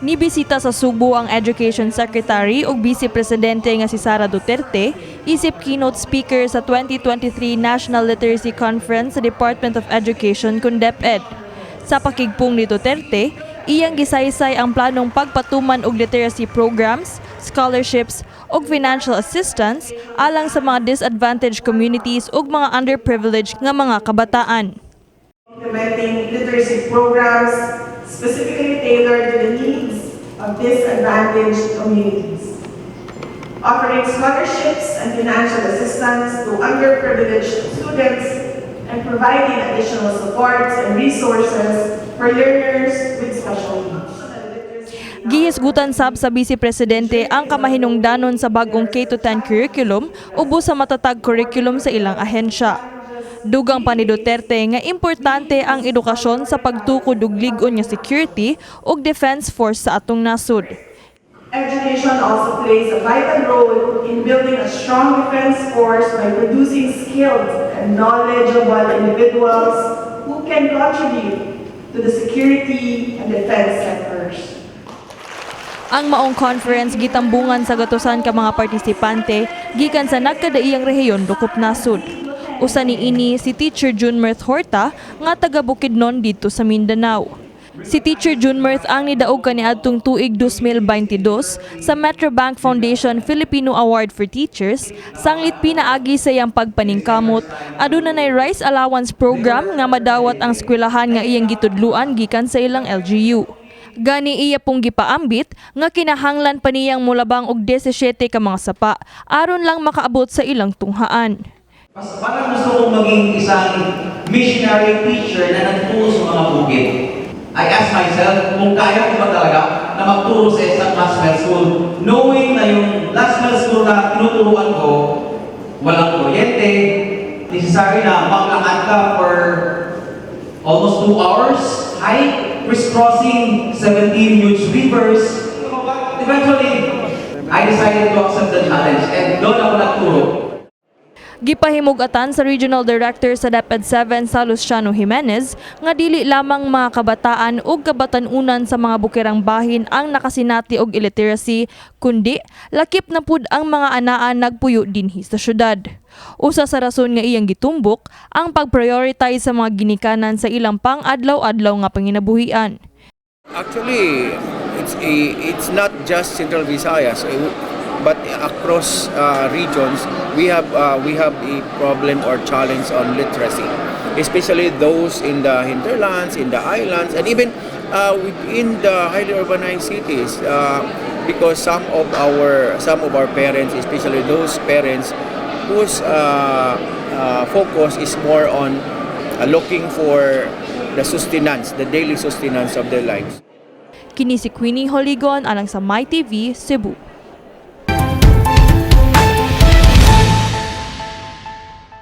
Nibisita sa Sugbo ang Education Secretary ug Vice Presidente nga si Sara Duterte isip keynote speaker sa 2023 National Literacy Conference sa Department of Education kun DepEd. Sa pakigpong ni Duterte, iyang gisaysay ang planong pagpatuman og literacy programs, scholarships ug financial assistance alang sa mga disadvantaged communities ug mga underprivileged nga mga kabataan. Implementing literacy programs specifically tailored to the needs of disadvantaged communities. Offering scholarships and financial assistance to underprivileged students and providing additional supports and resources for learners with special needs. Gihisgutan sab sa Vice Presidente ang kamahinungdanon sa bagong K-10 curriculum ubos sa matatag curriculum sa ilang ahensya. Dugang pa ni Duterte nga importante ang edukasyon sa pagtukod og lig-on nga security ug defense force sa atong nasod. Education also plays a vital role in building a strong defense force by producing skilled and knowledgeable individuals who can contribute to the security and defense sectors. Ang maong conference gitambungan sa gatusan ka mga partisipante gikan sa nagkadaiyang rehiyon dokop nasod. Usa ni ini si Teacher June Mirth Horta nga taga Bukidnon didto sa Mindanao. Si Teacher June Mirth ang nidaog kaniadtong tuig 2022 sa Metrobank Foundation Filipino Award for Teachers sanglit pinaagi sa iyang pagpaningkamot aduna nay rice allowance program nga madawat ang eskwelahan nga iyang gitudluan gikan sa ilang LGU. Gani iya pong gipaambit nga kinahanglan pa niyang mulabang og 17 ka mga sapa aron lang makaabot sa ilang tunghaan. Mas parang gusto kong maging isang missionary teacher na nagturo sa mga bukid. I ask myself kung kaya ko ba talaga na magturo sa isang last mile school, knowing na yung last mile school na tinuturuan ko, walang kuryente, necessary na maglakad ka for almost 2 hours, hike, crisscrossing 17 huge rivers. But eventually, I decided to accept the challenge and doon ako nagturo. Gipahimug-atan sa Regional Director sa DepEd 7 sa Luciano Jimenez nga dili lamang mga kabataan ug kabatan-unan sa mga bukirang bahin ang nakasinati og illiteracy kundi lakip na pud ang mga anaa nagpuyo dinhi sa syudad. Usa sa rason nga iyang gitumbok ang pag-prioritize sa mga ginikanan sa ilang pang-adlaw-adlaw nga panginabuhian. Actually, it's not just Central Visayas, but across regions we have a problem or challenge on literacy, especially those in the hinterlands, in the islands, and even within the highly urbanized cities. Because some of our parents, especially those parents whose focus is more on looking for the sustenance, the daily sustenance of their lives. Kini si Queenie Holigon alang sa MyTV, Cebu.